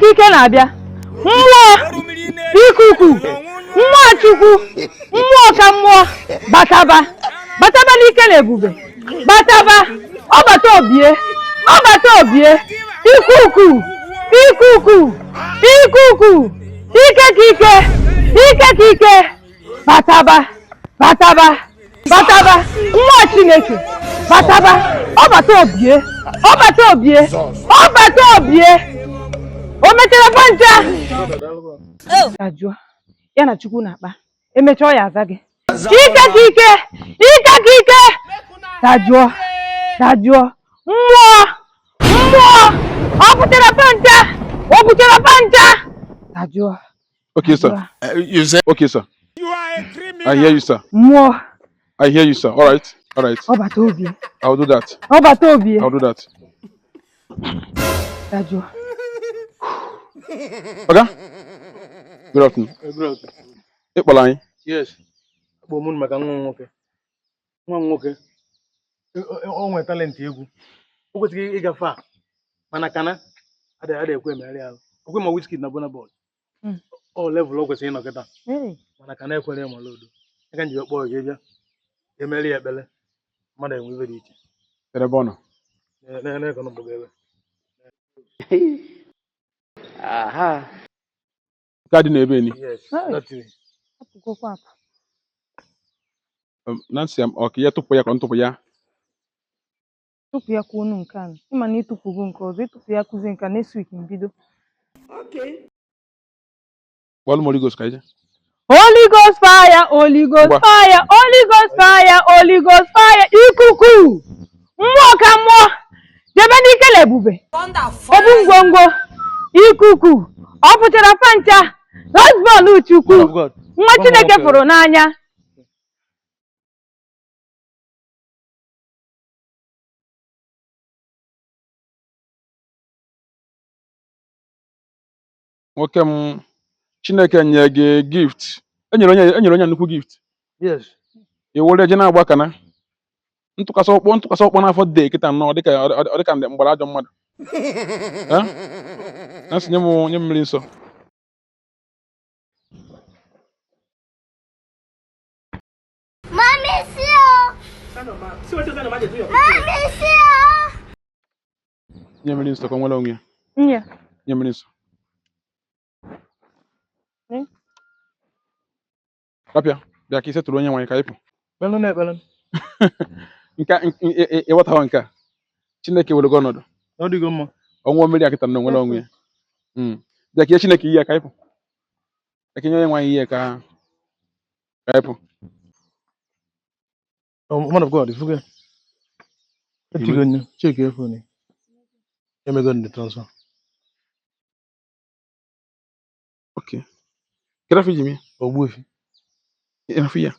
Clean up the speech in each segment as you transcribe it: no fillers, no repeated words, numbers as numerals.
ka ike na-abịa. Mmụọ ikuku, mmụọ Chukwu, mmụọ ka mmụọ, bataba, bataba n'ike na ebube, bataba, ọbata obie, ọbata obie, ikuku, ikuku, ikuku, ike ka ike, ike ka ike, bataba, bataba, bataba, mmụọ Chineke, bataba, ọbata obie, ọbata obie, ọbata obie, o mechara pancha. Ajụọ ya na Chukwu na-akpa, emechaa ọ ya aza gị. Ike ka ike, ike ka ike, dajụọ, dajụọ, mmụọ, mmụọ, ọ butere pancha, o butere pancha, dajụọ. Okay, sir. You say Okay, sir. I hear you, sir. Mmụọ, I hear you, sir. All right. All right. ọbata obie, I'll do that. ọbata obie, I'll do that. dajụọ. Okay? Good afternoon. Ị kpọrọ anyị? Yes. Akpọ m maka nwa m nwoke. Nwa m nwoke. O nwere talent egwu. O kwesịrị ịgafe a mana kana adịghị ekwe emegharị ahụ. Okwe ma Wizkid na Burna Boy. Ọ level o kwesịrị ịnọ kịta mana kana ekwere ya ma lodo. Ya ka m ji wee kpọọ gị bịa. Emeri ya ekpele. Mmadụ enwe ibe dị iche. Kedụ ebe ọ nọ? Na-eke ọnụ ebe. Nke a dị n'ebe ni. Yes. Hey. That is. Apụgokwa apụ. Nancy, ọ ka ya tụpụ ya ka ọ ntụpụ ya? Tụpụ ya kwuo onu nke a, ịma na ịtụpụgo nke ọzọ, ịtụpụ ya kụzie nke a next week mbido. Kpọọlụ m Holy Ghost ka anyị jee. Holy Ghost fire, Holy Ghost Ngwa. fire, Holy Ghost fire, Holy Ghost fire, ikuku, mmụọ ka mmụọ, jebe n'ike na ebube, obu ngwongwo, ikuku, ọ pụtara pancha, last Chukwu, Man of God. nwa Chineke fụrụ n'anya. Nwoke m, Chineke nye gị gift. Enyere onye nnukwu gift. Yes. I were je na-agba kana. Ntụkwasị ọkpọ n'afọ dị kịta nnọọ dịka ọ dịka mgbara ajọ mmadụ. Eh? Nancy, nye m mmiri nsọ. Mami, see oh. Mami, see oh. Nye mmiri nsọ ka o nwere onwe ya. Nye. Nye mmiri nsọ. Rapịa, bịa ka ị setụrụ onye nwaanyị ka anyị pụ. Kpelụ na ekpele. Nke ịghọtaghọ nke a. Chineke were gị ọnọdụ. Ọ dịgo mma. Ọnwụọ mmiri a kịta na onwere onwe ya. Bịa ka ihe Chineke ihe ka anyị pụ. Bịa ka nye onye nwaanyị ihe ka anyị pụ. Oh, man of God, ifuge. Etigo nnu, check your phone. Emego the transfer. Okay. Kedu afọ iji mee? Ogbuefi. Ị na-afụ ya?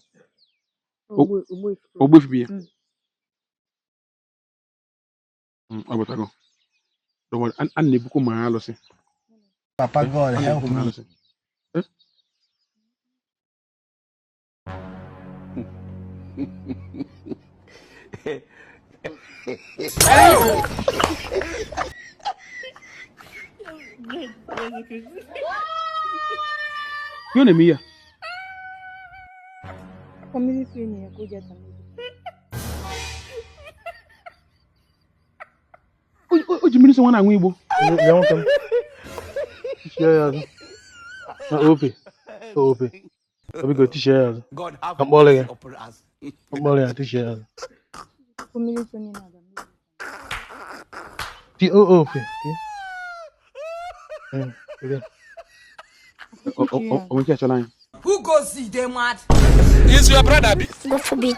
Ogbuefi bụ ya. Ọ batago. Don't worry, a na-ebukwa ma alụsị. Papa God, A help na-ebukwa ma me. alụsị. Eh? Ihe ọ na-eme ihe a? Ọ mmiri nsọ enyi ya ka o ji ata mmiri. O ji mmiri nsọ nwa na-aṅụ igbo. Bịa nwoke m. Tichie ya azụ. Na ope. Ope. Obi go tichie ya azụ. God have Ka mkpọrọ ya. mercy upon us. Mkpọrọ ya tichie ya azụ. Ọ mmiri nsọ niile aga mmiri. Ti o ope. Ti. Again. O nwere ike achọla anyị. Who goes see they mad? Is your brother God forbid.